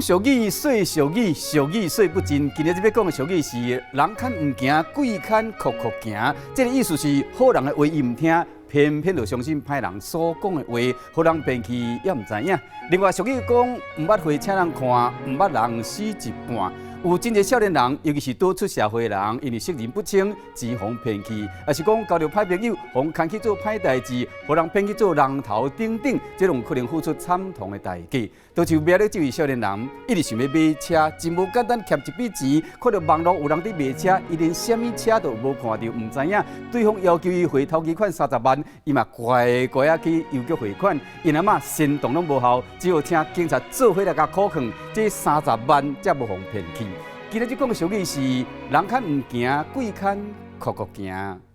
俗語，說俗語，俗語說不盡。今日這欲講的俗語是“人牽毋行，鬼牽硞硞行”。這個意思是好人的話伊毋聽，偏偏就相信歹人所講的話，予人騙去也毋知影。另外俗語講，毋捌花請人看，毋捌人死一半。有真濟少年人，尤其是拄出社會的人，因為識人不清，錢予人騙去，抑是講交著歹朋友，予人牽去做歹代誌，予人騙去做人頭等等，這攏可能付出慘痛的代價。就像苗栗這位少年人，一直想欲買車，真無簡單，欠一筆錢，看著網路有人佇賣車，伊連啥物車都無看著，毋知影。對方要求伊匯頭期款30萬，伊嘛乖乖仔去郵局匯款，𪜶阿嬤煽動攏無效，只好請警察做伙來共苦勸，這三十萬才無予騙去。今日這講的俗語是：人牽毋行，鬼牽硞硞行。